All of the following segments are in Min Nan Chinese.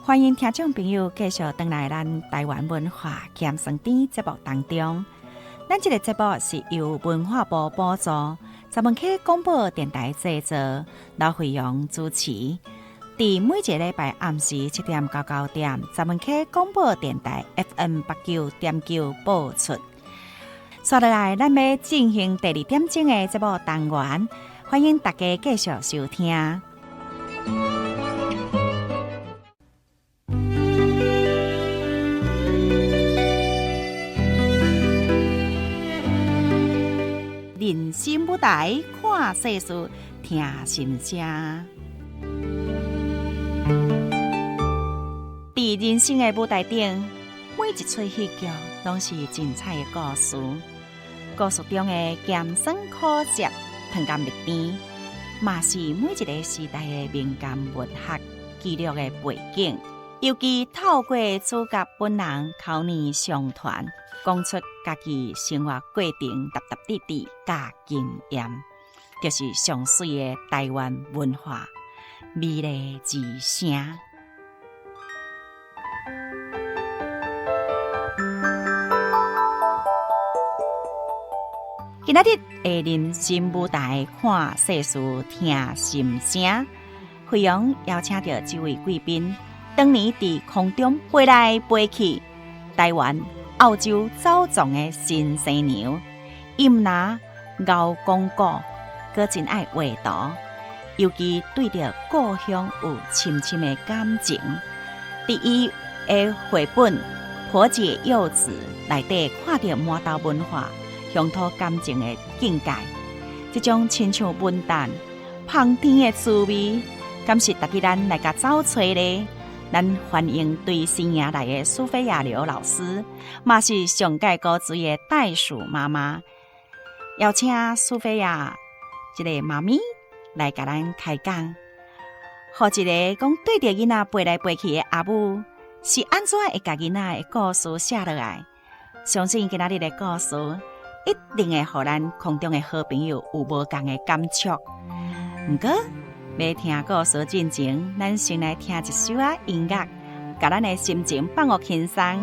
歡迎聽眾朋友繼續轉來咱台灣文化鹹酸甜節目當中。咱這個節目是由文化部補助，十分溪廣播電臺製作，劉惠陽主持。佇每一個禮拜暗時7點到9點，十分溪廣播電臺 FM 89.9播出。接落來，咱欲進行第二點鐘的節目單元，歡迎大家繼續收聽。人生舞台，看世事，聽心聲。佇人生的舞台頂，每一齣戲劇攏是精彩的故事。故事中的鹹酸苦澀、糖甘蜜甜，嘛是每一个時代的民間文學記錄的背景。尤其透過主角本人口耳相傳，講出家己生活過程沓沓滴滴佮經驗，就是上媠的台灣文化美麗之聲。今仔日的人生舞台，看世事，聽心聲，惠陽邀請著這位貴賓，當年佇空中飛來飛去，台灣、澳洲走傱的新生娘，伊毋但𠢕講古，閣真愛畫圖，尤其對著故鄉有深深的感情。佇伊的繪本《婆姐柚子》內底，看著滿島文化、鄉土感情的境界，這種親像文旦芳甜的滋味，敢是值得咱來共走揣咧？咱歡迎對新營來的蘇菲亞劉老師，嘛是上蓋古錐的袋鼠媽媽，邀請蘇菲亞這个媽咪來共咱開講，予一个講對著囡仔飛來飛去的阿母，是按怎會共囡仔的故事寫落來？相信今仔日的故事，一定會予咱空中的好朋友有無仝的感觸。毋過，欲聽故事進前，咱先來聽一首仔音樂，共咱的心情放予輕鬆。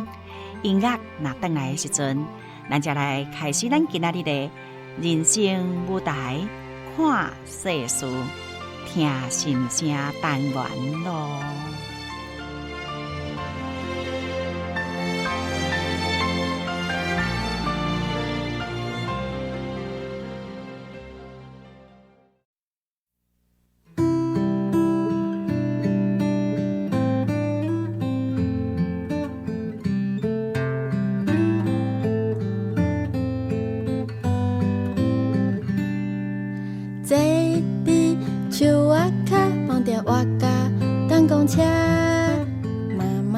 音樂若轉來的時陣，咱才來開始咱今仔日的人生舞台，看世事，聽心聲單元囉。坐佇樹仔跤，放著我佮等公車。媽媽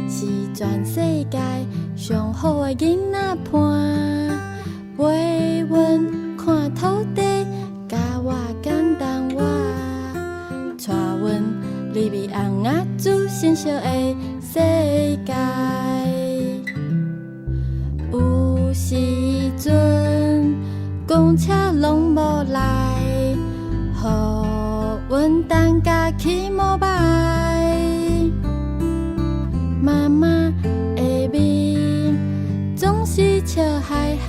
是全世界上好的囡仔伴，陪阮看土地，教我簡單活，帶阮入去尪仔煮成熟的世界。有時陣公車攏無來，予阮等甲起摩擺。媽媽的面總是笑嘻嘻，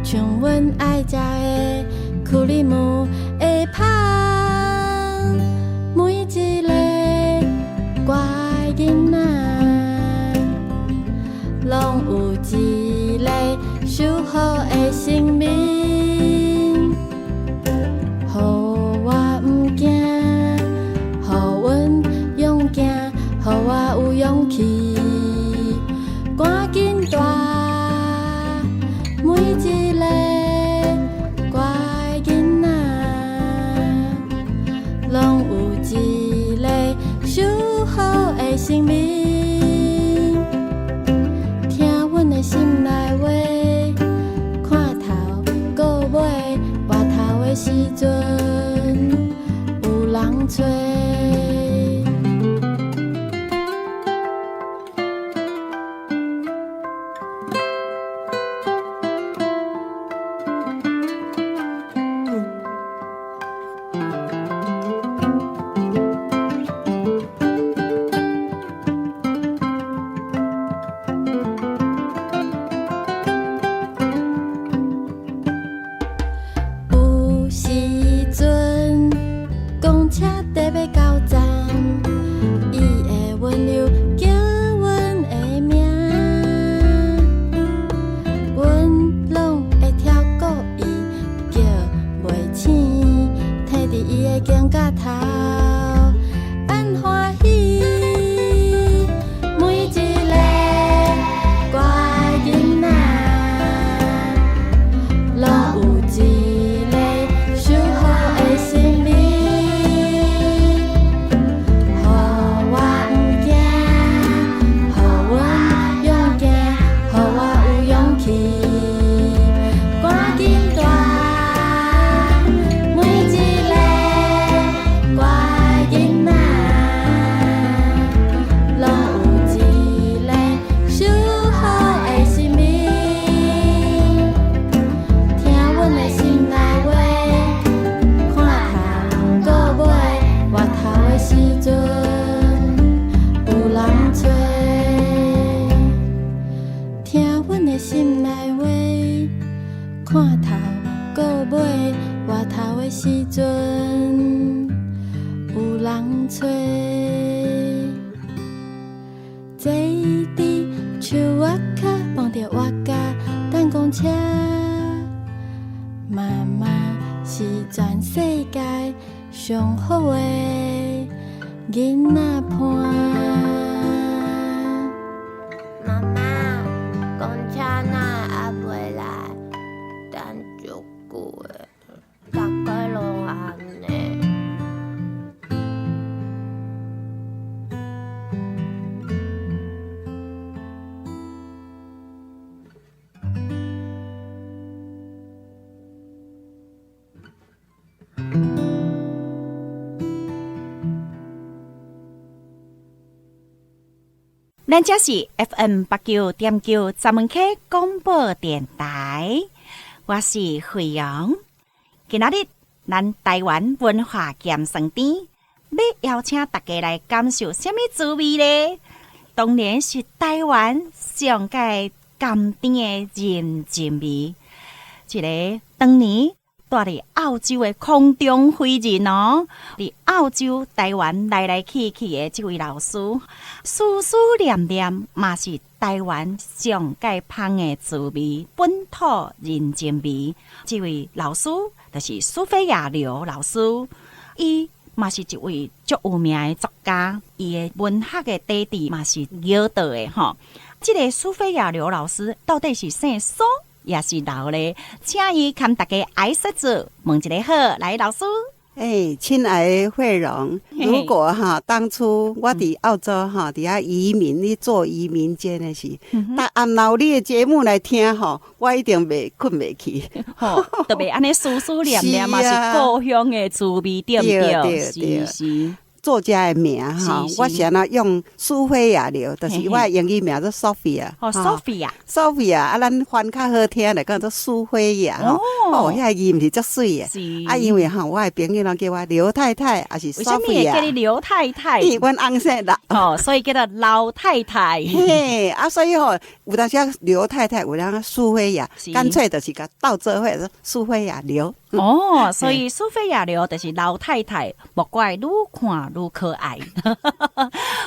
像阮愛食的區里姆的芳。每一个乖囡仔，攏有一个守護的神明，予我毋驚，予阮勇敢，予我有勇氣，趕緊大。每一个乖囡仔，攏有一个守護的神明，聽阮的心內話，看頭到尾，跋頭的時陣有人揣。伊的肩胛頭，按歡喜。每一个乖囡仔，攏有一个守護的神明，予我毋驚，予阮勇敢，予我有勇氣，趕緊大。每一个乖囡仔，攏有一个守護的神明，聽阮的心內話，看頭到尾，活頭的時陣有人揣。聽阮的心內話，看頭到尾，活頭的時陣有人揣。坐佇樹仔跤，放著我佮等公車。媽媽是全世界上好的囡仔伴。媽媽，公車哪會猶未來？等足久的，逐家攏按呢。咱這是 FM 89.9閘門溪廣播電臺，我是惠陽。今仔日咱台灣文化鑑賞店欲邀請大家來感受啥物滋味咧？當然是台灣上蓋甘甜的人情味。一个當年蹛佇澳洲的空中飛人哦，佇澳洲、台灣來來去去的這位老師，思思念念嘛是台灣上蓋芳的滋味，本土人情味。這位老師就是蘇菲亞劉老師，伊嘛是一位足有名的作家，伊的文學的底底嘛是搖到的吼。這个蘇菲亞劉老師到底是姓蘇抑是劉咧？請伊共大家愛說字問一下好，來老師。欸，親愛的惠榮，如果哈當初我佇澳洲哈佇遐移民，咧做移民監的時，逐暗若有你的節目來聽吼，我一定袂睏袂去，吼，特別按呢思思念念嘛是故鄉的滋味，對毋對？是是。作家的名哈，我是按怎用蘇菲亞劉，就是我的英語名做 Sophia。哦，Sophia， Sophia，啊，咱翻較好聽來講做蘇菲亞吼。哦，遐個字毋是足媠的。啊，因為吼，我的朋友攏叫我劉太太，抑是 Sophia。為啥物會叫你劉太太？因為阮翁姓劉。哦，所以叫做劉太太。嘿，啊，所以吼，有當時劉太太，有當蘇菲亞，乾脆就是共鬥做伙說蘇菲亞劉。哦，所以蘇菲亞劉就是老太太，莫怪愈看愈可愛。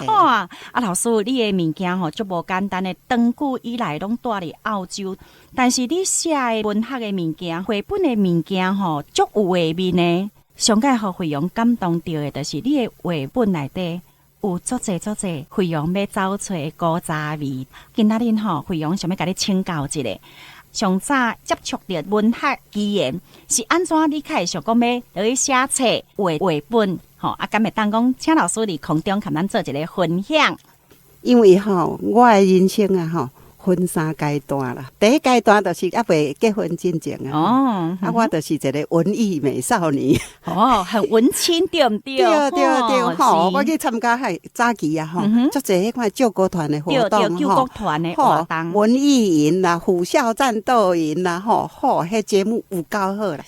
哇！啊，老師，你的物件吼足無簡單的，長久以來攏蹛佇澳洲，但是你寫的文學的物件、繪本的物件吼，足有畫面的。上蓋予惠陽感動著的，就是你的繪本內底有足濟足濟惠陽欲走揣的古早味。今仔日吼，惠陽想欲共你請教一下。上早接觸著文學語言是按怎？你較會想講欲落去寫冊、畫繪本，吼啊，敢會當講請老師佇空中共咱做一个分享？因為吼，我的人生啊吼，分三階段啦。第一階段就是猶未結婚進前啊，哦，啊，我就是一个文藝美少女。哦，很文青對毋對？對對對，吼，我去參加彼早期啊，吼，足濟彼款救國團的活動，救國團的活動，文藝營啦、虎嘯戰鬥營啦，吼，吼，彼節目有夠好啦。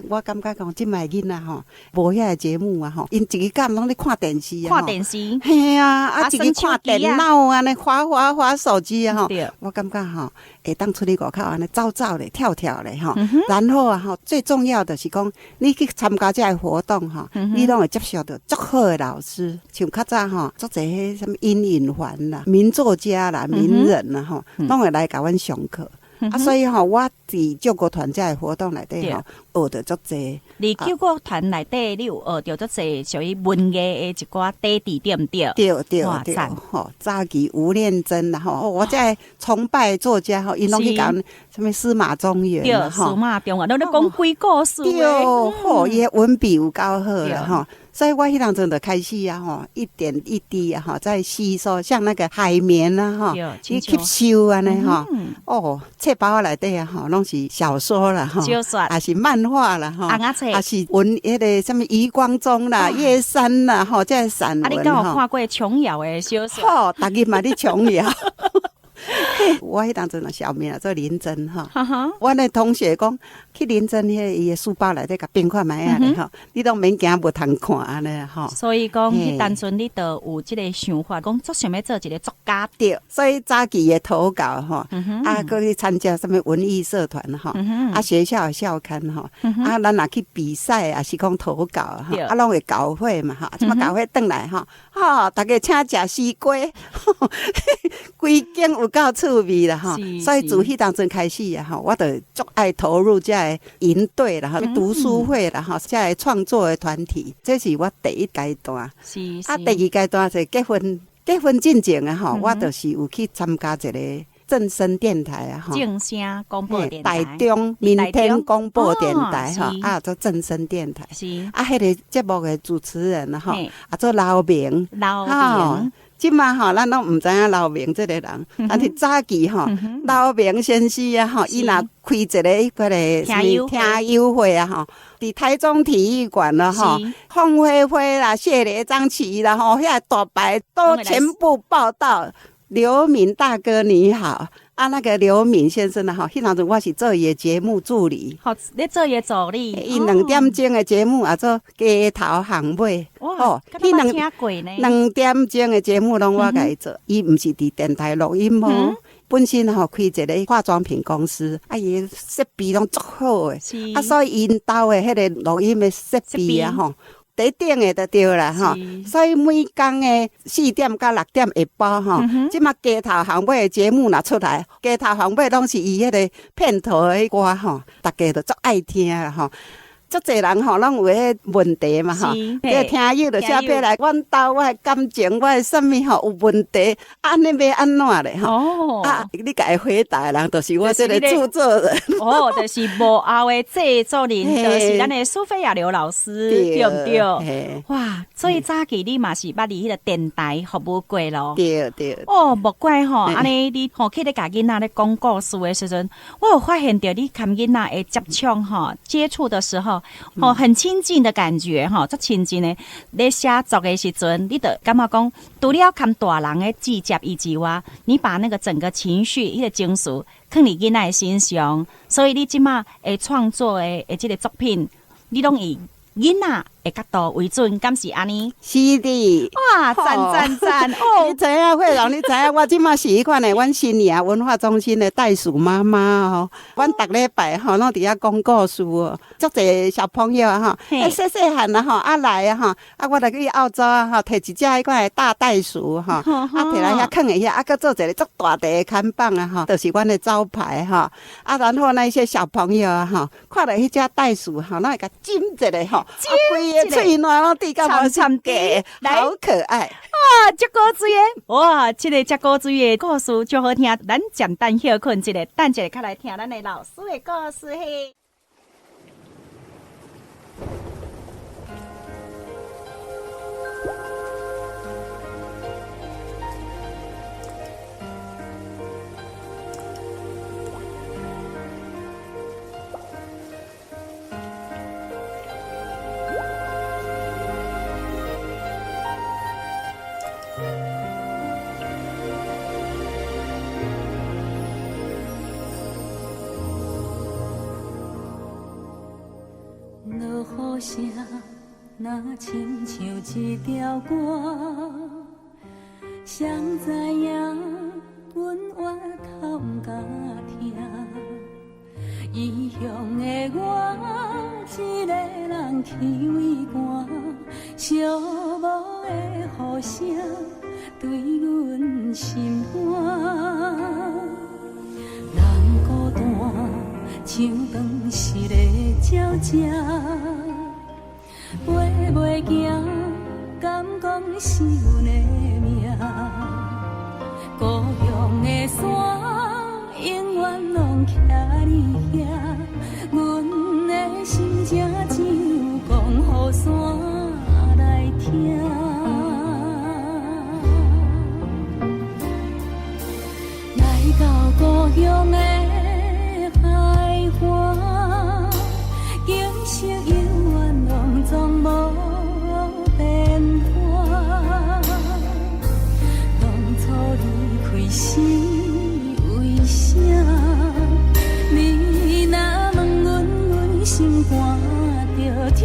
我感覺講這擺囡仔吼，無遐个節目啊，吼，𪜶一日到晚攏咧看電視啊，看電視，嘿啊，啊，一直看電腦啊，按呢滑滑滑手機啊，吼。我感覺吼，會當出去外口按呢走走咧、跳跳咧，吼。然後啊，吼，最重要的是講，你去參加這个活動吼，你攏會接觸著足好的老師，像較早吼，足濟彼啥物殷允環啦、名作家啦、名人啦，吼，攏會來共阮上課。啊，所以吼，我佇救國團這个活動內底吼，學著足濟。佇救國團內底，你有學著足濟屬於文藝的一寡底底，對毋對？對對對，吼，早期吳念真啦吼，我這个崇拜作家吼，𪜶攏去共啥物司馬中原，對，司馬中原，攏咧講鬼故事。對，吼，伊的文筆有夠好啦吼。所以我彼當陣就開始啊吼，一點一滴啊吼，在吸收，像那個海綿啊吼，去吸收按呢吼。哦，冊包內底啊吼，攏是小說啦吼，抑是漫畫啦吼，抑是文彼个啥物余光中啦、葉珊啦吼，這个散文。啊，你敢有看過瓊瑤的小說？吼，逐日嘛咧瓊瑤。我彼當陣的小名做林珍吼，阮的同學講去林珍彼个伊的書包內底共翻看覓仔咧吼，你攏免驚無通看按呢吼。所以講，彼當陣你就有這个想法，講足想欲做一个作家。對，所以早期的投稿吼，啊，閣去參加啥物文藝社團吼，啊，學校的校刊吼，啊，咱若去比賽，抑是講投稿吼，啊，攏會稿費嘛吼，這擺稿費轉來吼，吼，逐家請食西瓜，規間有夠趣味啦吼，所以自彼當陣開始啊吼，我就足愛投入這个營隊啦吼，讀書會啦吼，這个創作的團體，這是我第一階段。啊，第二階段就結婚，結婚進前啊吼，我就是有去參加一個正聲電台啊吼，正聲廣播電台，台中民天廣播電台吼，啊做正聲電台。啊，彼個節目的主持人吼，啊做劉明，劉明。這馬吼，咱攏毋知影劉明這個人，但是早期吼，劉明先生啊吼，伊若開一個彼個聽友會啊吼，佇台中體育館啦吼，鳳飛飛啦、謝雷張琪啦吼，遐大牌都全部報到。劉敏大哥你好，啊那個劉敏先生啊吼，彼當陣我是做伊的節目助理。好，你做伊的助理。伊2點鐘的節目啊做街頭巷尾。哇，彼2點鐘的節目攏我共伊做，伊毋是佇電台錄音哦。本身吼開一個化妝品公司，啊伊的設備攏足好的，啊所以𪜶兜的彼個錄音的設備啊吼。佇頂的就對啦吼，所以每工的4點到6點下晡吼，這馬街頭巷尾的節目若出來，街頭巷尾攏是伊彼個片頭的歌吼，逐家就足愛聽啦吼。足濟人吼，攏有彼個問題嘛吼，這聽友就寫批來，阮兜我的感情，我的啥物吼有問題，按呢欲按怎咧吼？啊，你共伊回答的人，就是我這個著作人。哦，就是幕後的製作人，就是咱的蘇菲亞劉老師，對毋對？哇，所以早期你嘛是捌佇彼個電台服務過咯。對對。哦，莫怪吼，按呢你吼去咧共囡仔咧講故事的時陣，我有發現著你佮囡仔的接觸吼，接觸的時候。吼，很親近的感覺吼，足親近的。咧寫作的時陣，你就感覺講，除了含大人的直接伊之外，你把那個整個情緒、彼個情緒，囥佇囡仔的身上，所以你這馬會創作的這個作品，你攏以囡仔的角度為準，敢是按呢？是的。哇，讚讚讚！哦，你知影惠容，你知影我這馬是彼款的，阮新芽文化中心的袋鼠媽媽哦。阮逐禮拜吼攏佇遐講故事哦，足濟小朋友啊吼，欸細細漢啊吼，啊來啊吼，啊我就去澳洲啊吼，提一隻彼款的大袋鼠吼，啊提來遐囥佇遐，啊閣做一個足大塊的看板啊吼，就是阮的招牌吼。啊，然後那些小朋友啊吼，看著彼隻袋鼠吼，攏會共จิ้一下吼，規個喙瀾攏滴到無心假，好可愛！哇，足古錐的，哇，這个足古錐的故事足好聽，咱暫等歇睏一下，等一下較來聽咱的老師的故事嘿。落雨聲，若親像一條歌，誰知影阮越頭毋敢聽。異鄉的我，一个人去畏寒，寂寞的雨聲對阮心肝。人孤單，像斷失的鳥隻，飛袂行，敢講是阮的命？故鄉的山，永遠攏徛佇遐，阮的心情只有講予山來聽。來到故鄉的海岸，景色永遠攏總無變化。當初離開是為啥？你若問阮，阮心肝就疼。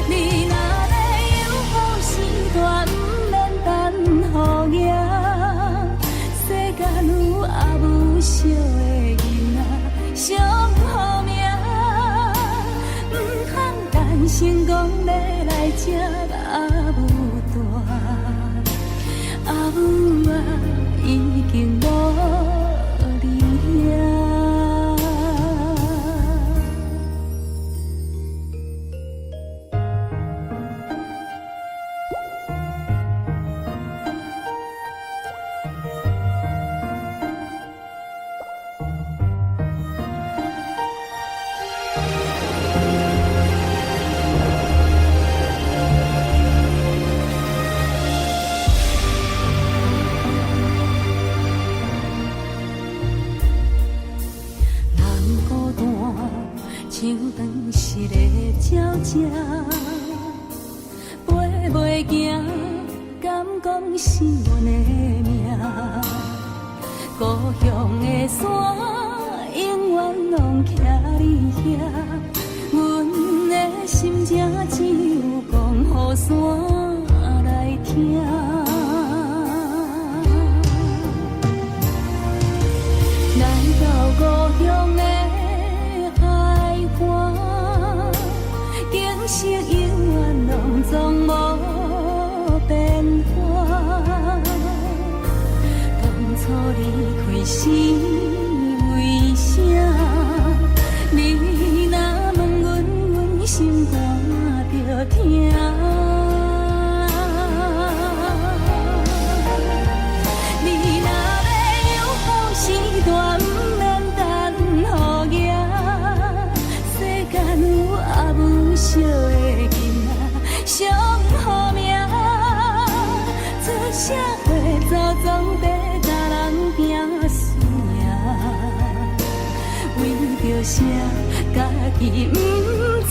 你若欲有予時大，毋免等雨行。世間有阿母惜的囡仔上好命，毋通擔心講欲來接阿母大，阿母啊已經無佇遐。人孤單，像斷失的鳥隻，飛袂行，敢講是阮的命？故鄉的山，永遠攏徛佇遐，阮的心情只有講予山來聽。來到故鄉的海岸，景色永遠攏總無變化。當初離開是為啥？你若問阮，阮心肝就疼。你若欲有予時大，毋免等雨行。世間有阿母惜的囡仔上好命，出社會走總得共人拼輸贏，為著啥家己毋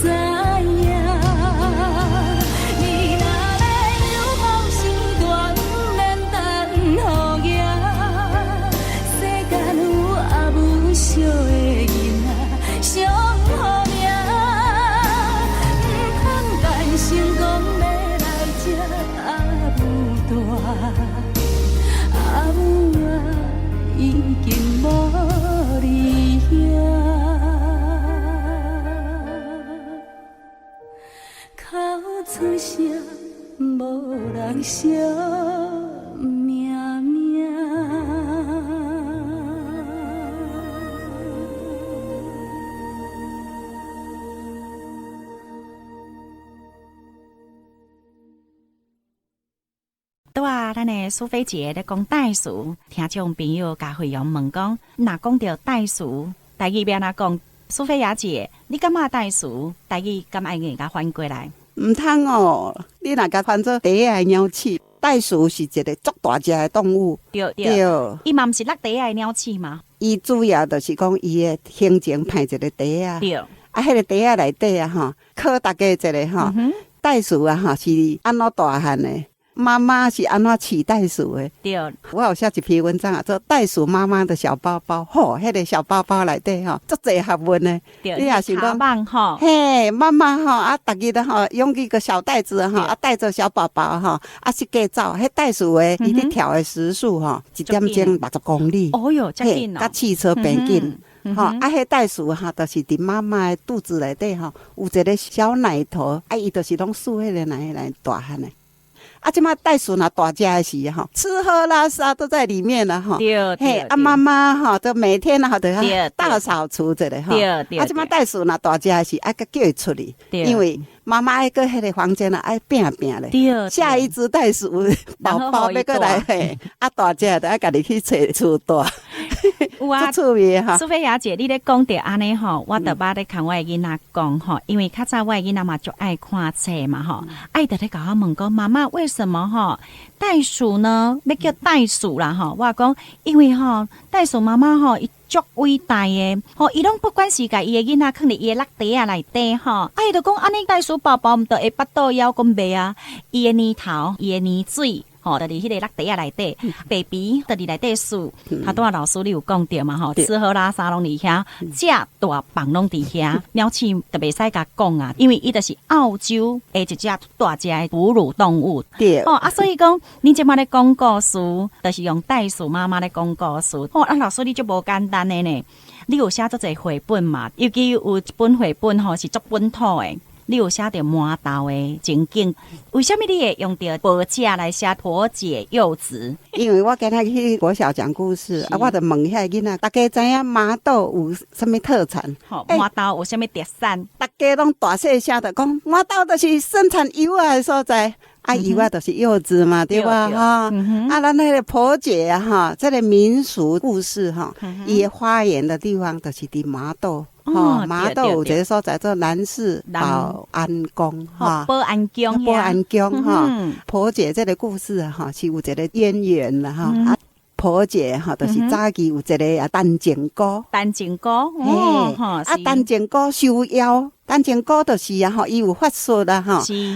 知影？你若欲有予時大，毋免等雨行。世間有阿母惜的囡仔上好命，毋通擔心講欲來接阿母大，阿母啊已經無佇遐。哭出聲，無人惜命命。拄啊，咱的蘇菲姐咧講袋鼠，聽眾朋友共惠陽問講，若講著袋鼠，台語欲按怎講？蘇菲亞姐，你感覺袋鼠台語敢愛硬共翻過來？毋通哦，你若共翻做袋仔的鳥鼠，袋鼠是一个足大隻的動物。對對，伊嘛毋是落袋仔的鳥鼠嗎？伊主要就是講伊的行程派一個袋仔。對。啊，彼個袋仔內底啊，吼，考大家一个吼，袋鼠啊，吼是按怎大漢的？媽媽是按怎飼袋鼠的？對。我有寫一篇文章啊，做袋鼠媽媽的小包包，吼，彼個小包包內底吼，足濟學問的。對。你若想講，吼，嘿，媽媽吼，啊，逐日吼，用一個小袋子吼，啊，帶著小寶寶吼，啊，四界走，彼袋鼠的，伊咧跳的時速吼，一點鐘60公里。哦喲，遮緊哦。佮汽車比緊。吼，啊，彼袋鼠吼，就是佇媽媽的肚子內底吼，有一個小奶頭，啊，伊就是攏輸彼個奶來大漢的。啊，這馬袋鼠若大隻的時吼，吃喝拉撒都在裡面了吼。嘿，啊媽媽吼，就每天吼都要大掃除一下吼。啊，這馬袋鼠若大隻的時，愛閣叫伊出去，因為媽媽愛閣彼个房間啊，愛拚拚咧。下一隻袋鼠寶寶欲閣來嘿，啊大隻就愛家己去揣厝蹛。有啊，趣味哈。蘇菲亞姐，你咧講著按呢吼，我就捌咧共我的囡仔講吼，因為較早我的囡仔嘛足愛看冊嘛吼，伊就咧共我問講，媽媽為什麼吼袋鼠呢？欲叫袋鼠啦吼，我講因為吼袋鼠媽媽吼伊足偉大的，吼伊攏不管是共伊的囡仔囥佇伊的橐袋仔內底吼，啊伊就講按呢袋鼠寶寶毋著會腹肚枵講袂啊，伊的奶頭，伊的奶水。吼，就佇彼个橐袋仔內底，baby 就佇內底欶，頭拄仔老師你有講著嘛吼，吃喝拉撒攏佇遐，食大放攏佇遐，鳥鼠就袂使共講啊，因為伊就是澳洲的一隻大隻的哺乳動物。吼啊，所以講，你這馬咧講故事，就是用袋鼠媽媽咧講故事。吼啊，老師你足無簡單的呢，你有寫足濟繪本嘛？尤其有一本繪本吼是足本土的。你有寫著麻豆的情景，為啥物你會用著婆姐來寫婆姐柚子？因為我今仔去國小講故事，啊，我就問遐个囡仔，大家知影麻豆有啥物特產？吼，麻豆有啥物特產？大家攏大細聲就講，麻豆就是生產柚仔的所在。啊，柚仔就是柚子嘛，對吧？吼，啊，咱彼个婆姐啊，吼，這个民俗故事吼，伊的發源的地方就是佇麻豆。吼，麻豆有一个所在做南勢保安宮，吼，保安宮，保安宮，吼，婆姐這个故事吼，是有一个淵源啦，吼。啊，婆姐吼，就是早期有一个啊陳靖姑，陳靖姑，哦，啊，陳靖姑收妖，陳靖姑就是啊，吼，伊有法術啦，吼，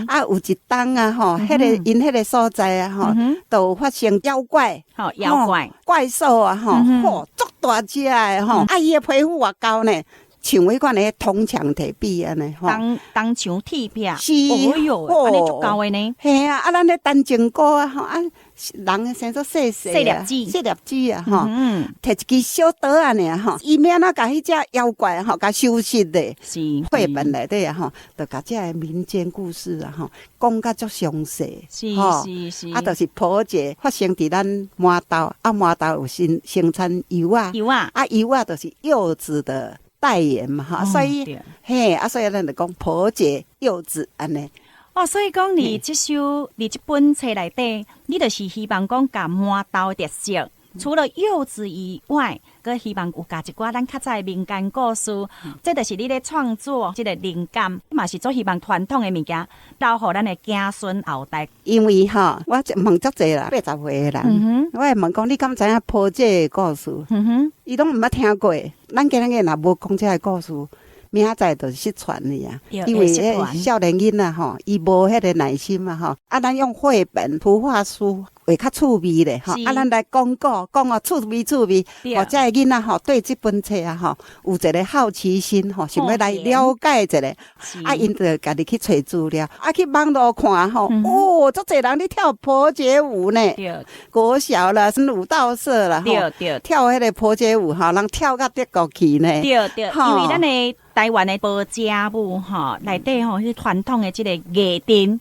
啊，有一冬啊，吼，彼个𪜶彼个所在啊，吼，都有發生妖怪，吼，妖怪怪獸啊，吼，吼，足大隻的吼，啊，伊的皮膚偌厚呢。像彼款的銅牆鐵壁按呢，吼，銅銅牆鐵壁，是，哦喲，按呢足厚的呢。嘿啊，啊，咱咧陳靖姑啊，吼啊，人生做細細細粒子，細粒子啊，吼，提一支小刀仔爾吼，伊欲按怎共彼隻妖怪吼，共收拾的。是，繪本內底啊，吼，就共這个民間故事啊，吼，講甲足詳細。是是是。啊，就是婆姐發生佇咱麻豆，啊，麻豆有生生產柚仔，柚仔，啊，柚仔就是柚子的代言嘛，哈，所以嘿，啊，所以咱就講婆姐柚子按呢。哦，所以講你這首你這本冊內底，你就是希望講共麻豆的特色，除了柚子以外，閣希望有加一寡咱較早的民間故事，這就是你咧創作這个靈感，嘛是足希望傳統的物件留予咱的子孫後代。因為吼，我問足濟啦，80歲的人，我會問講你敢知影婆姐的故事？伊攏毋捌聽過。咱今仔日若無講這个故事，明仔載就失傳去啊。因為彼少年囡仔吼，伊無彼个耐心啊吼。啊，咱用繪本、圖畫書會較趣味咧吼。啊，咱來講古，講哦趣味趣味，予這个囡仔吼對這本冊啊吼有一个好奇心吼，想欲來了解一下。啊，𪜶就家己去揣資料，啊，去網路看吼，哦，足濟人咧跳婆姐舞呢。國小啦，什麼舞蹈社啦，吼，跳彼个婆姐舞吼，人跳到德國去呢。對對，因為咱的台灣的婆姐舞吼，內底吼是傳統的這个藝陣，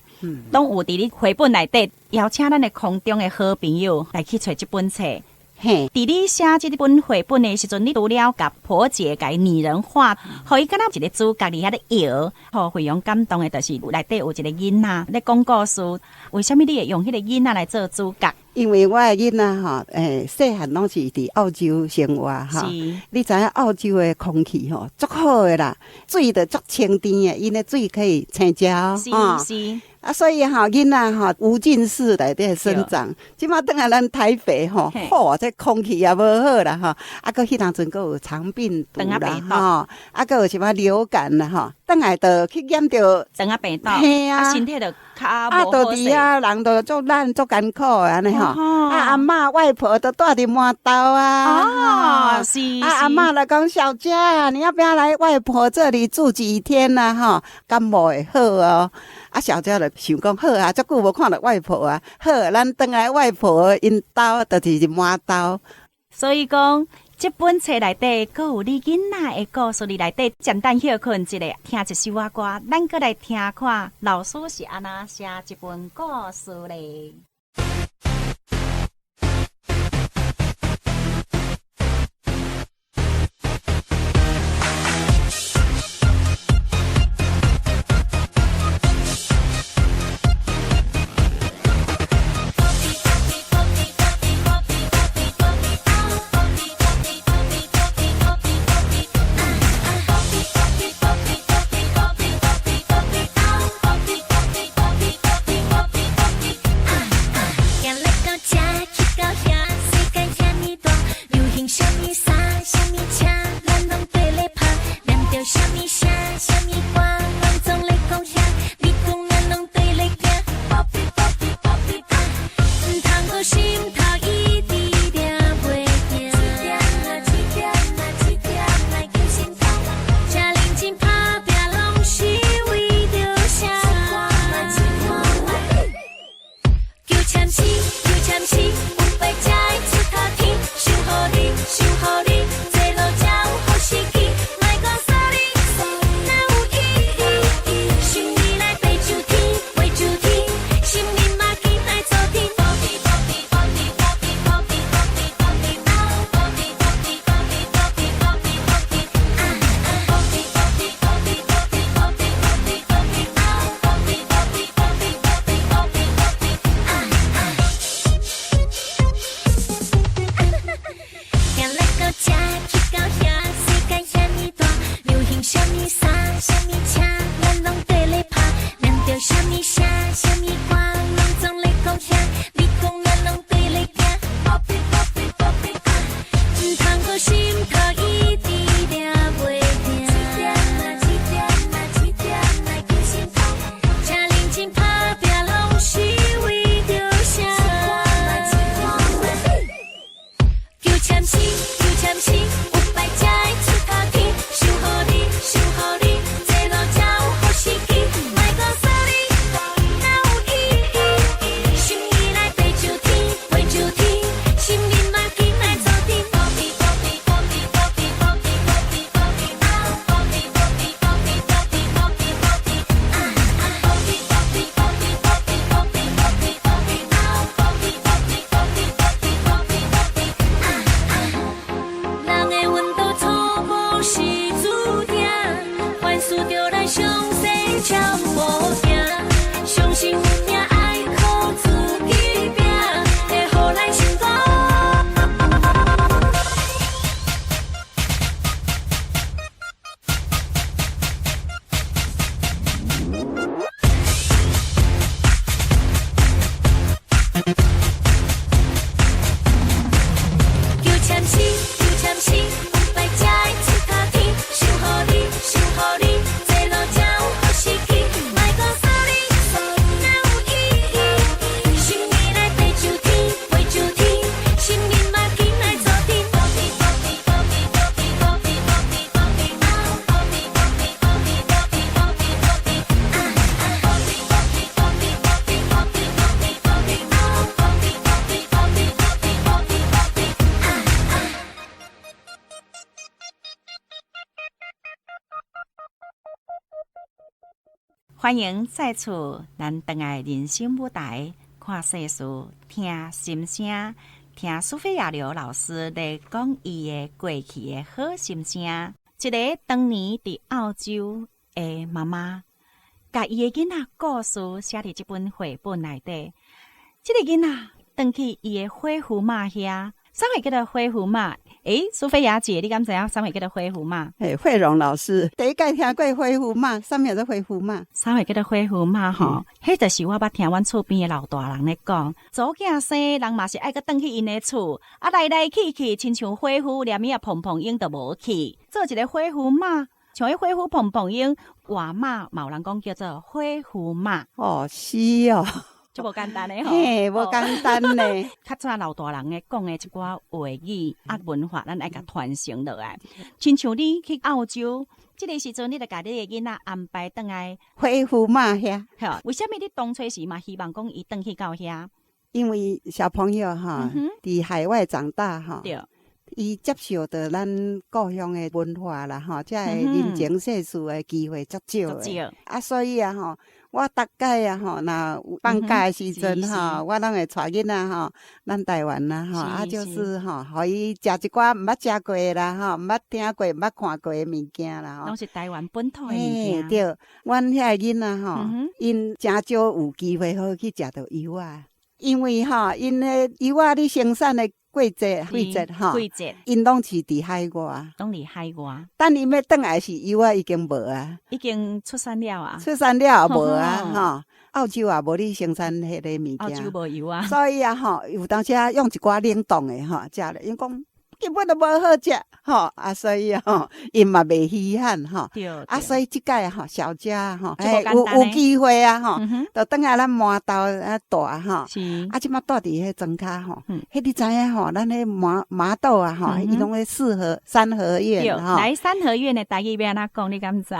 攏有佇你繪本內底，邀請咱的空中的好朋友來去揣這本冊。嘿，佇你寫這本繪本的時陣，你除了共婆姐共擬人化，予伊敢若一个主角佇遐咧搖，予非常感動的，就是內底有一个囡仔咧講故事。為啥物你會用彼个囡仔來做主角？因為我的囡仔吼，細漢攏是佇澳洲生活吼。你知影澳洲的空氣吼，足好的啦，水就足清甜的，𪜶的水可以青食哦。啊，所以吼，囡仔吼無菌室內底生長，這馬轉來咱台北吼，吼，這空氣也無好啦吼，啊，閣彼當陣閣有腸病毒啦吼，啊，閣有啥物流感啦吼，轉來就去染著腸仔病毒，嘿啊，身體就較啊，就佇遐人就足懶足艱苦的按呢吼，啊，阿嬤外婆都住佇麻豆啊，哦，是，啊，阿嬤就講小佳，你要不要來外婆這裡住幾天啊？吼，感冒會好哦。啊，小佳就想講好啊，足久無看著外婆啊，好，咱轉來外婆𪜶兜，就是麻豆。所以講，這本冊內底，閣有你囡仔的故事，你內底簡單歇睏一下，聽一首仔歌，咱閣來聽看老師是按怎寫這本故事咧。歡迎再次咱轉來人生舞台，看世事，聽心聲，聽蘇菲亞劉老師來講伊的過去的好心聲。一个當年佇澳洲的媽媽，共伊的囡仔故事寫佇這本繪本內底。這个囡仔轉去伊的伙夫媽遐，啥物叫做伙夫媽？欸，蘇菲亞姐，你敢知影啥物叫做伙夫媽？欸，慧蓉老師，第一擺聽過伙夫媽，啥物叫做伙夫媽？啥物叫做伙夫媽？吼，彼就是我捌聽阮厝邊的老大人咧講，查某囝生人嘛是愛閣轉去𪜶的厝，啊來來去去，親像伙夫連伊仔蓬蓬莺都無去，做一个伙夫媽，像彼伙夫蓬蓬莺，外媽嘛有人講叫做伙夫媽。哦，是哦。就無簡單的吼，嘿，無簡單呢。較早老大人咧講的一寡話語啊文化，咱愛共傳承落來。親像你去澳洲，這个時陣，你就共你的囡仔安排轉來伙夫媽遐。吼，為啥物你當初時嘛希望講伊轉去到遐？因為小朋友哈，佇海外長大哈，伊接受著咱故鄉的文化啦，吼，這个人情世事的機會足少的。啊，所以啊，吼，我逐擺啊，吼，若有放假的時陣吼，我攏會帶囡仔吼，咱台灣啦，吼，啊，就是吼，予伊食一寡毋捌食過的啦，吼，毋捌聽過、毋捌看過的物件啦，吼。攏是台灣本土的物件。對，阮遐个囡仔吼，𪜶誠少有機會好去食著柚仔，因為吼，𪜶的柚仔咧生產的季節吼，季節，𪜶攏是佇海外，攏佇海外。等𪜶欲轉來時，柚仔已經無啊，已經出產了啊，出產了也無啊，吼，澳洲也無咧生產彼个物件，澳洲無柚仔，所以啊，吼，有當時啊，用一寡冷凍的吼，食咧，𪜶講根本就無好食，吼，啊，所以吼，𪜶嘛袂稀罕吼，啊，所以這擺吼，小家吼，有機會啊，吼，就轉來咱麻豆啊蹛吼，啊，這擺蹛佇彼莊跤吼，彼你知影吼，咱彼麻豆啊吼，伊攏咧四合三合院吼，來三合院的台語欲按怎講，你敢知？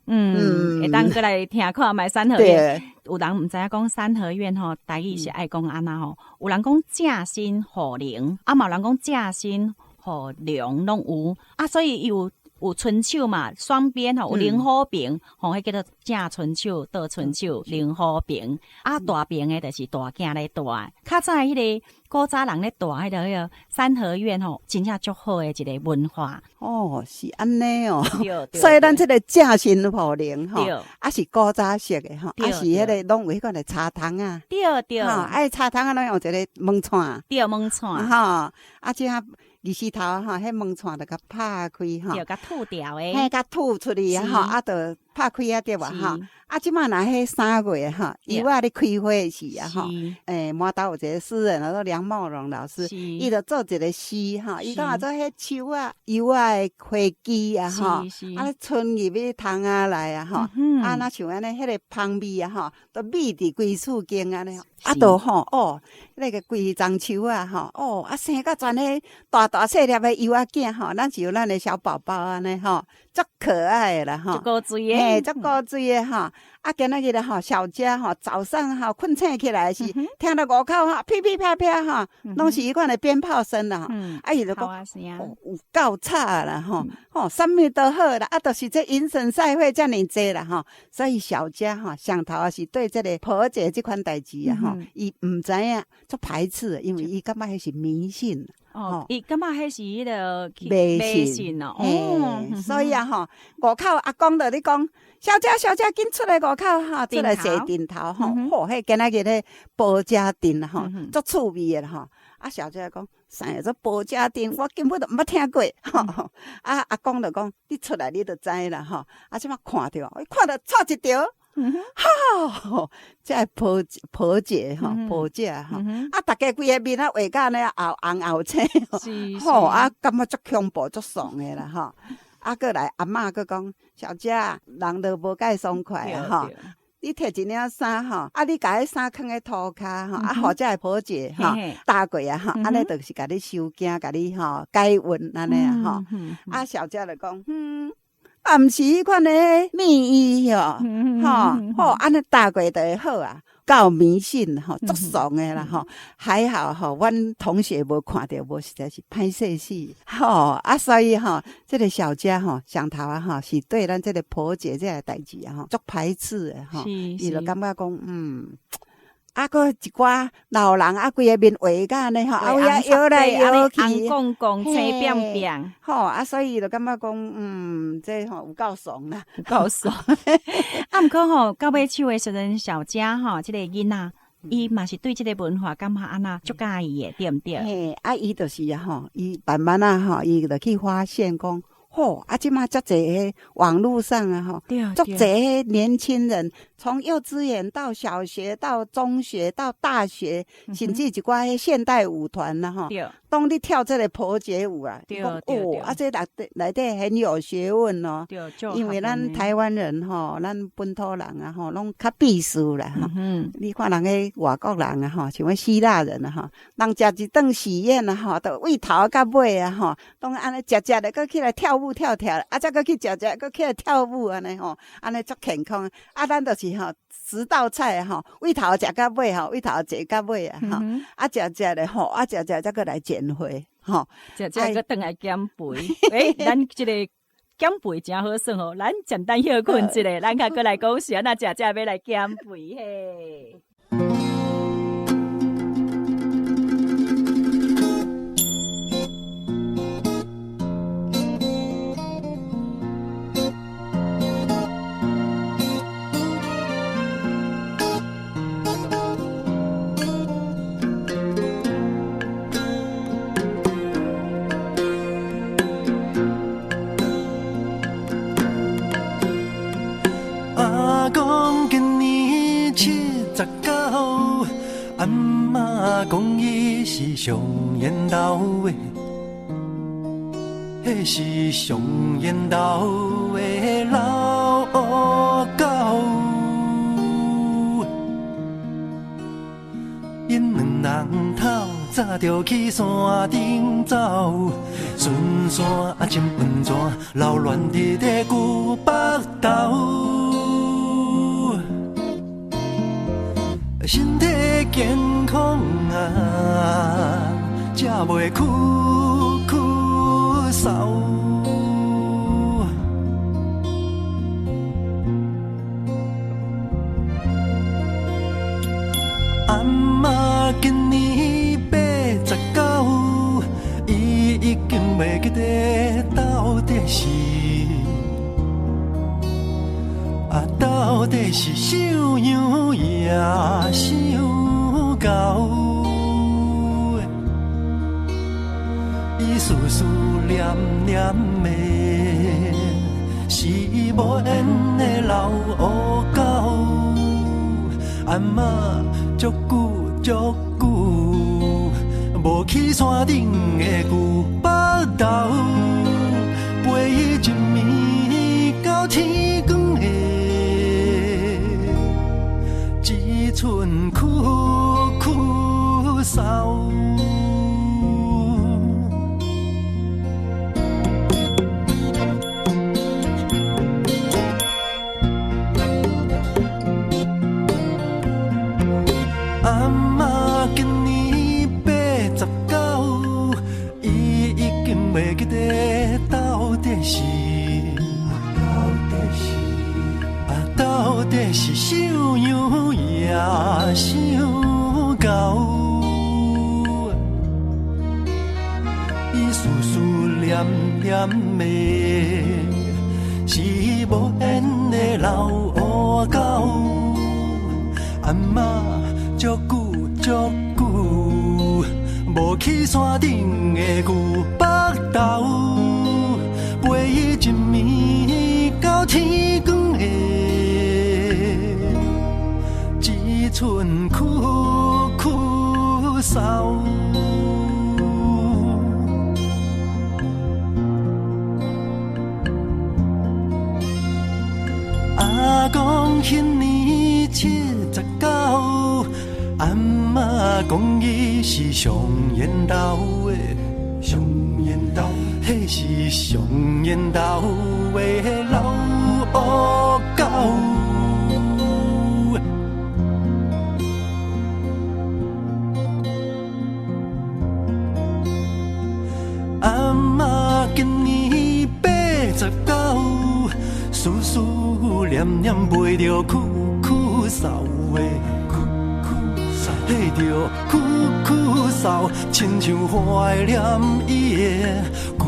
嗯，會當閣來聽看覓三合院。有人毋知影講三合院吼，台語是愛講按怎吼？有人講正新雨林，啊嘛有人講正新雨龍攏有啊，所以伊有伸手嘛，雙邊吼有靈火平，吼，彼叫做正伸手、倒伸手、靈火平。啊，大平的就是大囝咧蹛。較早彼个古早人咧蹛彼个三合院吼，真正足好的一个文化。哦，是按呢哦。所以咱這个正新雨林吼，啊是古早式的吼，啊是彼个攏有彼款的柴窗仔。吼，啊柴窗仔攏用一个門掣。對，門掣。吼，啊這二時頭吼，彼門掣就共拍開吼，對，共吐掉的，嘿，共吐出去啊吼，啊，就拍開啊對無吼。啊，這擺若彼3月吼，柚仔咧開花時啊吼，麻豆有一個詩人，叫做梁茂榮老師，伊就做一個詩吼，伊講做彼樹仔柚仔的花枝啊吼，啊春入去窗仔內啊吼，啊若像按呢，彼个芳味啊吼，都味佇規厝間按呢，啊，就吼哦，那个規叢樹仔吼，哦，啊生甲全彼大大細粒的柚仔囝吼，咱是有咱的小寶寶按呢吼，足可愛的啦吼，足古錐的，嘿，足古錐的吼。啊，今仔日咧吼，小家吼，早上吼睏醒起來時，聽著外口吼，噼噼啪啪吼，攏是彼款的鞭炮聲啦吼。啊，伊就講，哦，有夠吵啦吼，吼，啥物都好啦，啊，就是這迎神賽會遮爾濟啦吼。所以小家吼，上頭也是對這个婆姐這款代誌啊吼，伊毋知影，足排斥，因為伊感覺彼是迷信。哦，伊感覺彼是彼个迷信哦。所以啊吼，外口阿公就咧講，小姐小姐，緊出來外口吼，出來踅陣頭吼，吼，彼今仔日彼婆家陣吼，足趣味的吼。啊，小姐講，啥叫做婆家陣？我根本就毋捌聽過。吼，啊，阿公就講，你出來你就知啦吼。啊，這擺看著，伊看著錯一條。吼，這个婆婆姐吼，婆姐吼，啊，逐家規个面啊畫甲按呢後紅後青，吼，啊，感覺足恐怖、足喪的啦吼。啊，閣來阿嬤閣講，小姐，人都無介爽快啊吼。你提一領衫吼，啊，你共彼衫囥佇塗跤吼，啊，予這个婆姐吼踏過啊吼，按呢就是共你收驚，共你吼解怨按呢啊吼。啊，小姐就講，嗯。啊，毋是彼款的秘醫哦，吼吼，按呢踏過就會好啊，夠迷信吼，足慫的啦吼。還好吼，阮同學無看著，無實在是歹勢死吼。啊，所以吼，這个小家吼，上頭啊吼，是對咱這个婆姐這个代誌啊吼，足排斥的吼。伊就感覺講，嗯。啊，閣一寡老人啊，規个面畫甲按呢吼，啊有影搖來搖去，紅摃摃，青扁扁，吼啊，所以就感覺講，嗯，這吼有夠慫啦，有夠慫。啊，毋過吼，到尾手的時陣，小家吼，這个囡仔，伊嘛是對這个文化感覺按怎足佮意的，對毋對？嘿，啊，伊就是啊吼，伊慢慢啊吼，伊就去發現講。吼，啊，這馬遮濟彼網路上啊，吼，足濟彼年輕人，從幼稚園到小學到中學到大學，甚至一寡彼現代舞團啦，吼，當咧跳這个婆姐舞啊，講哦，啊，這內底內底很有學問哦，因為咱台灣人吼，咱本土人啊，吼，攏較避世啦，吼，你看人彼外國人啊，吼，像彼希臘人啊，吼，人食一頓喜宴啊，吼，就對頭到尾啊，吼，攏按呢食食咧，閣起來跳舞。舞跳跳，啊，才閣去食食，閣起來跳舞按呢吼，按呢足健康。啊，咱就是吼，十道菜吼，為頭食到尾吼，為頭坐到尾啊吼，啊，食食咧吼，啊，食食才閣來減肥吼，食食閣轉來減肥。欸，咱這個減肥誠好耍吼，咱簡單歇睏一下，咱較閣來講是按怎食食欲來減肥嘿。阿公今年79，阿嬷講伊是上緣投的，彼是上緣投的老烏狗。𪜶兩人透早就去山頂走，巡山啊浸溫泉，流連佇咧舊北投。身體健康啊，才袂咳咳嗽。阿嬤今年89，伊已經袂記得到底是，啊，到底是傷羊抑傷狗？伊思思念念的，是無緣的老烏狗。阿嬤足久足久，無去山頂的舊北投，陪伊一暝到天光的，一寸咳咳嗽。阿嬤今年89，伊已經袂記得到底是，啊，到底是傷羊抑傷狗？伊思思念念的，是無緣的老烏狗。阿嬤足久足久，無去山頂的舊北投，陪伊一暝到天光的，一寸咳咳嗽。阿公彼年79，阿嬤講伊是上緣投的，上緣投，彼是上緣投的老烏狗。阿嬤今年89，思思念念陪著咳咳嗽的，彼著咳咳嗽，親像懷念伊的舊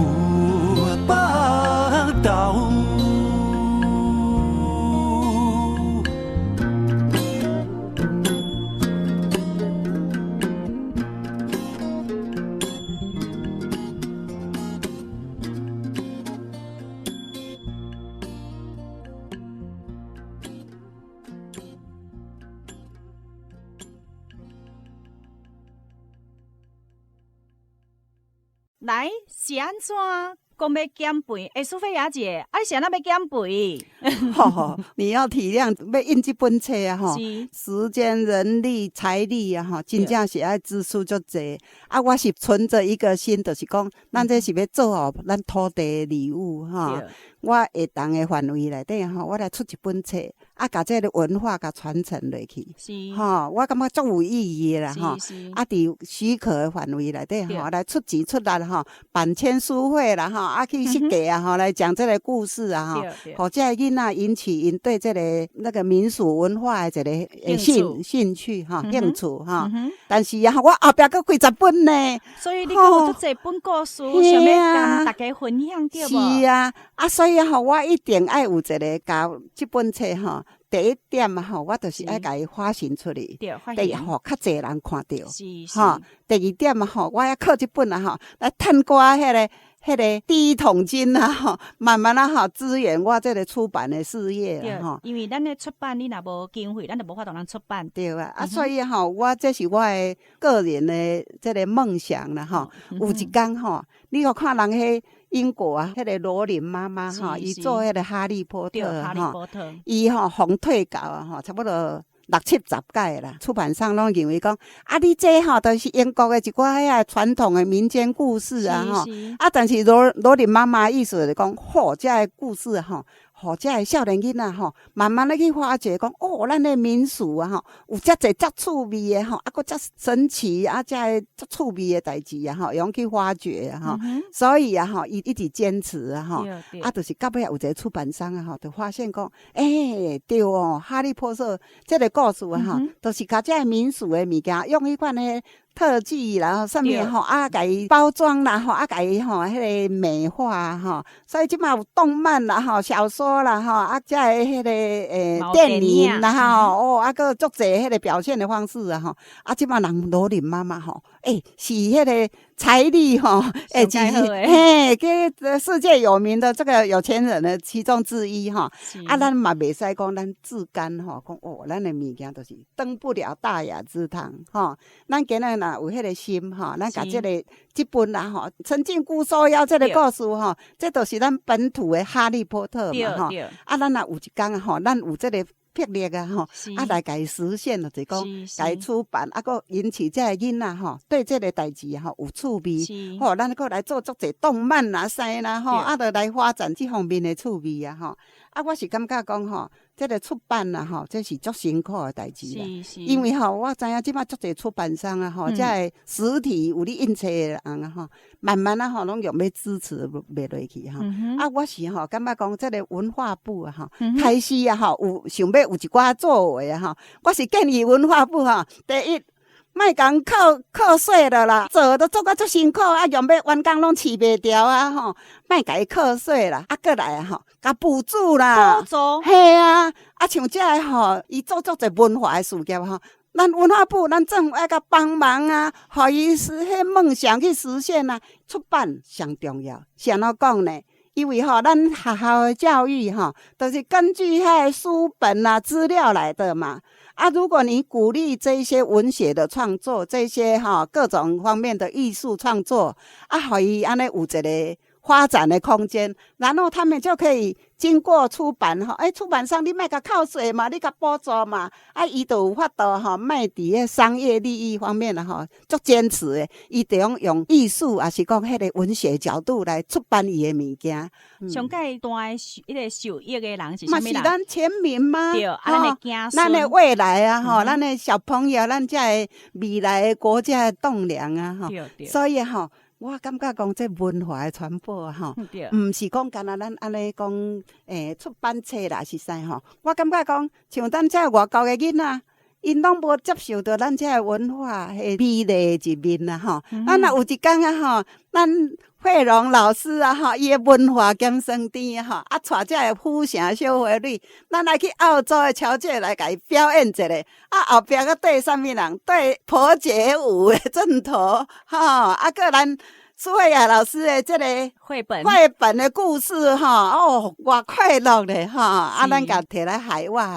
北投。來，是按怎講欲減肥，欸，蘇菲亞姐，啊，你是按怎欲減肥？吼吼，你要體諒，欲印這本冊啊，吼，時間、人力、財力啊，吼，真正是愛支出足濟。啊，我是存著一個心，就是講，咱這是欲做予咱土地的禮物，吼。我會當的範圍內底吼，我來出一本冊，啊，共這个文化共傳承落去。吼，我感覺足有意義的啦，吼。啊，佇許可的範圍內底吼，來出錢出力吼，辦簽書會啦，吼，啊，去設計啊，吼，來講這个故事啊，吼，予這个囡仔引起𪜶對這个那個民俗文化的一个興趣吼，興趣吼。但是啊，我後壁閣幾十本呢。所以你閣有足濟本故事，想欲共大家分享對無？是啊，啊，所以吼，我一定愛有一个共這本冊吼。第一點啊吼，我就是愛共伊發行出去，第一予較濟人看著，吼。第二點啊吼，我愛靠這本啊吼來趁寡彼个第一桶金啊吼，慢慢啊吼支援我這个出版的事業啦吼。因為咱咧出版，你若無經費，咱就無法度通出版。對啊，啊，所以吼，我這是我的個人的這个夢想啦吼。有一工吼，你閣看人彼英國啊，彼个羅琳媽媽吼，伊做彼个哈利波特吼，伊吼予退稿啊吼，差不多六七十擺啦。出版商攏認為講，啊，你這吼都是英國的一寡遐傳統的民間故事啊吼，啊，但是羅琳媽媽意思就是講，吼，這个故事吼，予這个少年囡仔吼，慢慢咧去發掘講，哦，咱的民俗啊吼，有遮濟遮趣味的吼，啊，閣遮神奇啊，遮个遮趣味的代誌啊吼，會用去發掘啊吼。所以啊吼，伊一直堅持啊吼，啊，就是到尾有一个出版商啊吼，就發現講，欸，對哦，哈利波特這个故事啊吼，就是共這个民俗的物件，用彼款的特技，然後啥物吼，啊，共伊包裝啦吼，啊，共伊吼彼个美化吼，所以這馬有動漫啦吼，小說啦吼，啊，遮个彼个電影啦吼，哦，啊，閣足濟彼个表現的方式啊吼，啊，這馬人羅琳媽媽吼，欸，是彼个財力吼，欸，嘿，佮世界有名的這個有錢人的其中之一吼，啊，咱嘛袂使講咱自甘吼，講哦，咱的物件就是登不了大雅之堂吼，咱今仔若有彼个心吼，咱共這个這本啊吼，陳靖姑收妖這個故事吼，這就是咱本土的哈利波特嘛吼，啊，咱若有一工啊吼，咱有這个魄力啊吼，啊來共伊實現，就是講共伊出版，啊，閣引起這个囡仔吼對這个代誌吼有趣味，吼，咱閣來做足濟動漫啊啥啦吼，啊，著來發展這方面的趣味啊吼。啊，我是感覺講吼，這个出版啊吼，這是足辛苦的代誌啦。因為吼，我知影這馬足濟出版商啊吼，這个實體有咧印冊的人啊吼，慢慢啊吼，攏用欲支持袂落去吼。啊，我是吼感覺講這个文化部啊吼，開始啊吼有想欲有一寡作為啊吼，我是建議文化部吼，第一，莫共扣扣稅了啦，做都做甲足辛苦，啊，用欲員工攏飼袂牢啊吼，莫共伊扣稅啦，啊，閣來啊吼，共補助啦，補助，嘿啊，啊，像這个吼，伊做足濟文化的事業吼，咱文化部、咱政府愛共幫忙啊，予伊實現夢想去實現啊。出版上重要，是按怎講呢？因為吼，咱學校的教育吼，都是根據彼个書本啊資料來的嘛。啊，如果你鼓勵這些文學的創作，這些哈各種方面的藝術創作，啊，予伊按呢有一个發展的空間，然後他們就可以經過出版吼，欸，出版商你莫共扣稅嘛，你共補助嘛，啊，伊就有法度吼，莫佇彼商業利益方面啊吼，足堅持的，伊就用用藝術，抑是講彼个文學角度來出版伊的物件。上蓋大的受彼个受益的人是啥嘛物人？是咱全民嗎？對，啊，咱的子咱的孫未來啊，吼，咱的小朋友，咱這个未來的國家的棟梁啊，吼。所以吼，我感覺講這文化的傳播吼，毋是講干焦咱按呢講，出版冊啦是啥吼？我感覺講，像咱這外國的囡仔，𪜶攏無接受著咱這个文化的美麗的一面啊，吼。咱若有一工啊，吼，咱惠榮老師啊，吼，伊的文化兼生甜吼，啊，帶這个府城小花蕊，咱來去澳洲的僑界來共伊表演一下，啊，後壁閣對啥物人？對婆姐舞的陣頭，吼，啊，閣咱蘇慧亞老師的這个繪本繪本的故事，吼，哦，偌快樂咧，吼，啊，咱共提來海外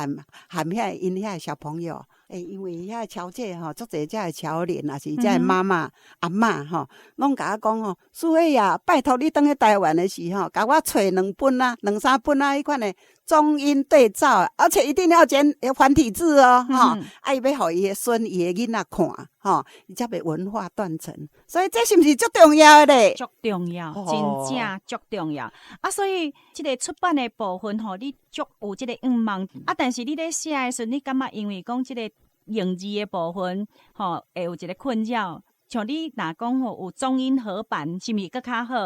含遐𪜶遐小朋友。欸，因為遐僑界吼，足濟遮的僑領，也是遮的媽媽、阿嬤吼，攏共我講吼，淑慧啊，拜託你轉去台灣的時吼，共我揣兩本啊、兩三本啊，彼款的中英對照，而且一定要簡繁體字哦，吼，啊，伊欲予伊的孫、伊的囡仔看，吼，伊才袂文化斷層。所以這是毋是足重要的咧？足重要，真正足重要。啊，所以這个出版的部分吼，你足有這个願望。啊，但是你咧寫的時陣，你感覺因為講這个用字的部分，吼，會有一个困擾。像你若講吼有中英合版，是毋是閣較好？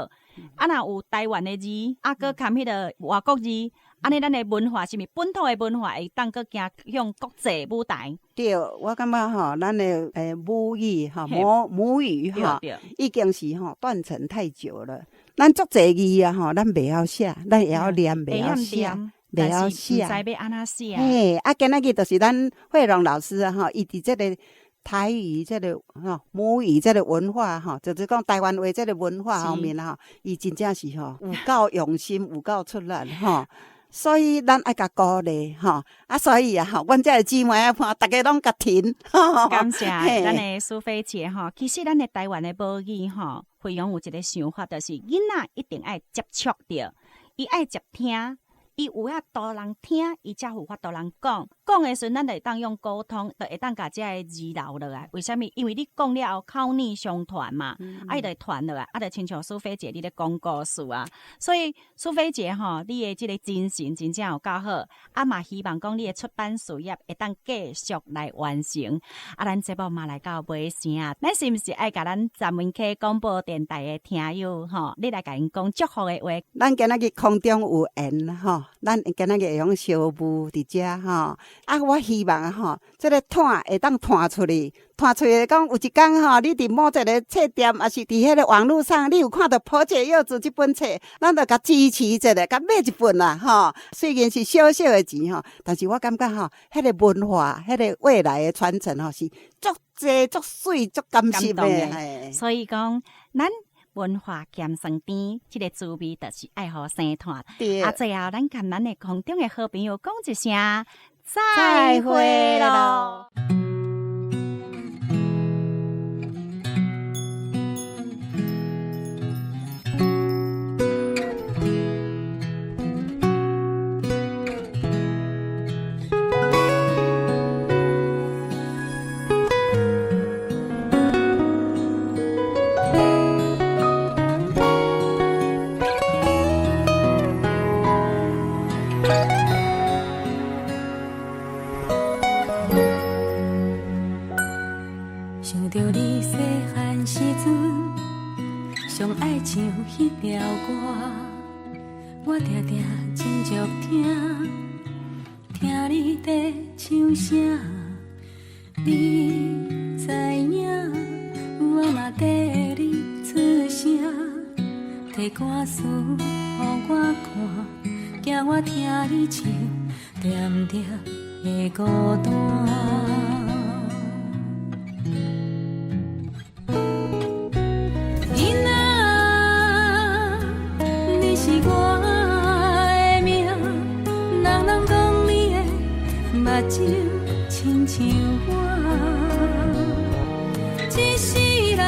啊，若有台灣的字，啊，閣含彼个外國字，按呢咱的文化是毋是本土的文化會當閣行向國際舞台？對，我感覺吼，咱的母語吼，母語吼，已經是吼斷層太久了。咱足濟字啊吼，咱袂曉寫，咱會曉念，袂曉寫，袂曉寫，毋知欲按怎寫。嘿，啊，今仔日就是咱惠榮老師啊吼，伊佇這个台語這个吼母語這个文化吼，就是講台灣話這个文化方面吼，伊真正是吼有夠用心，有夠出力吼。所以咱愛共鼓勵吼，啊，所以啊吼，阮這个姊妹仔伴，逐家攏共挺。感謝咱的蘇菲姐吼。其實咱的台灣的母語吼，惠榮有一个想法，就是囡仔一定愛接觸著，伊愛接聽。伊有遐多人聽，伊才有法度人講。講的時陣，咱就會當用溝通，就會當共這个字留落來。為啥物？因為你講了後，口耳相傳嘛，啊，伊就會傳落來。啊，就親像蘇菲姐你咧講故事啊。所以蘇菲姐吼，你的這个精神真正有夠好。啊，嘛希望講你的出版事業會當繼續來完成。啊，咱節目嘛來到尾聲啊，咱是毋是愛共咱三民溪廣播電臺的聽友吼，你來共𪜶講祝福的話？咱今仔日空中有緣吼。咱今仔日會用相遇佇遮吼，啊，我希望啊吼，這个湠會當湠出去，湠出去講有一工吼，你佇某一个冊店，抑是佇彼个網路上，你有看著婆姐柚子這本冊，咱就共支持一下，共買一本啦吼。雖然是小小的錢吼，但是我感覺吼，彼个文化，彼个未來的傳承吼，是足濟、足媠、足感心的。所以講，咱文化鹹酸甜，這个滋味就是愛予生湠。啊，最後咱共咱的空中的好朋友講一聲再會囉。想著你細漢時陣，上愛唱彼條歌，我定定斟酌聽，聽你在唱啥，你知影，我嘛綴你出聲，提歌詞予我看，驚我聽你唱，恬恬的孤單。目睭親像我，一世人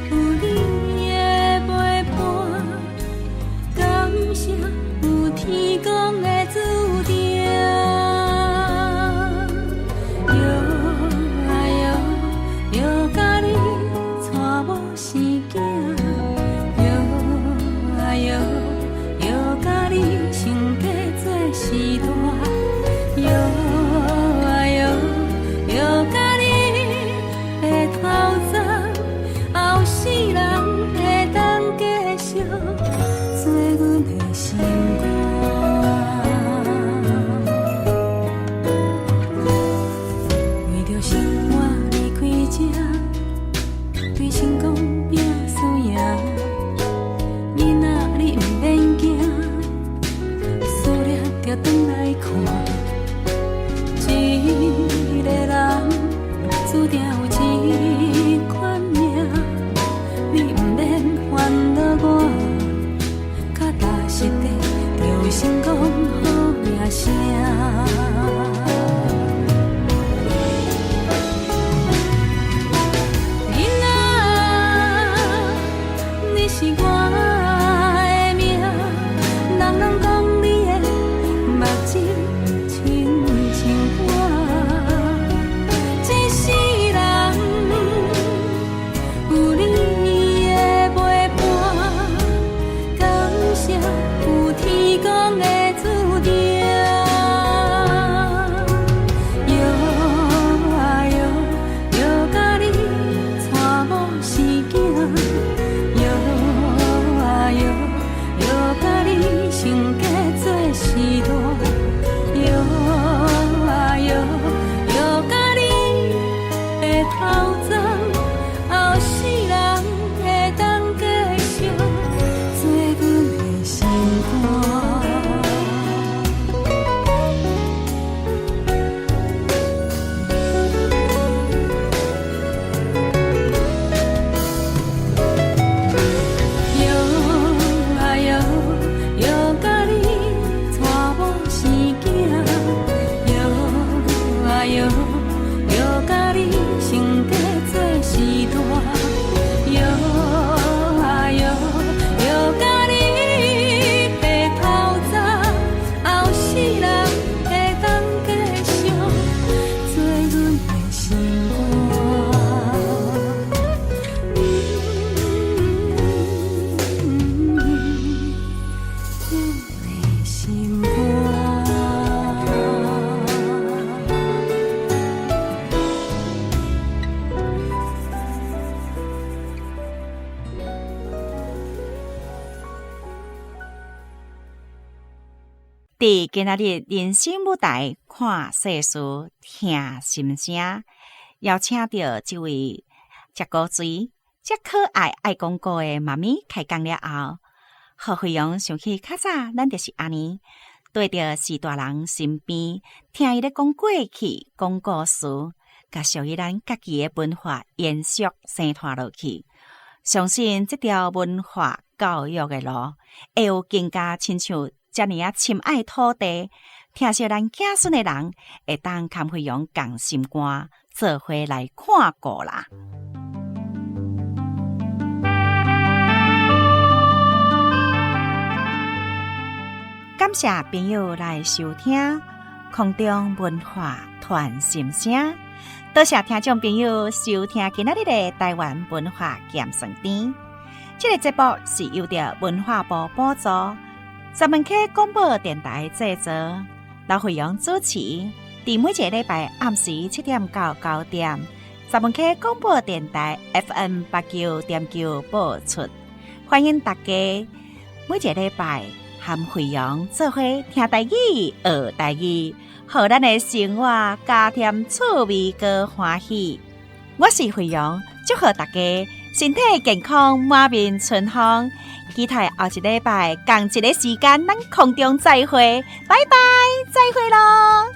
有你的陪伴，感謝有天公的注定。搖啊搖，搖甲你娶某生囝，搖啊搖，搖甲你成家做序大。搖啊搖，搖甲你的頭鬃，後世人會當繼續做阮的心肝。為著生活離開這，對成功拼輸贏。囡仔你毋免驚，思念著轉來看。一个人注定有這款命，你毋免煩惱我，腳踏實地，就有成功好名聲。佇今仔日人生舞台看世事，聽心聲，邀請著這位遮古錐、遮可愛、愛講故的媽咪開講了後，予惠陽想起較早，咱就是按呢，綴著序大人身邊，聽伊咧講過去、講故事，共屬於咱家己的文化延續生傳落去。相信這條文化教育的路，會有更加親像遮爾仔深愛土地、疼惜咱子孫的人，會當堪惠陽仝心肝，做伙來看顧啦。感謝朋友來收聽空中文化傳心聲，多謝聽眾朋友收聽今仔日的台灣文化鹹酸甜。這个節目是由著文化部補助，十文溪廣播電臺製作，劉惠陽主持。佇每一个禮拜暗時7點到9點，十文溪廣播電臺 FM 89.9播出。歡迎大家每一个禮拜和惠陽做伙聽台語、學台語，予咱的生活加添趣味閣歡喜。我是惠陽，祝賀大家身體健康，滿面春風。期待後一禮拜仝一个時間，咱空中再會，拜拜，再會囉。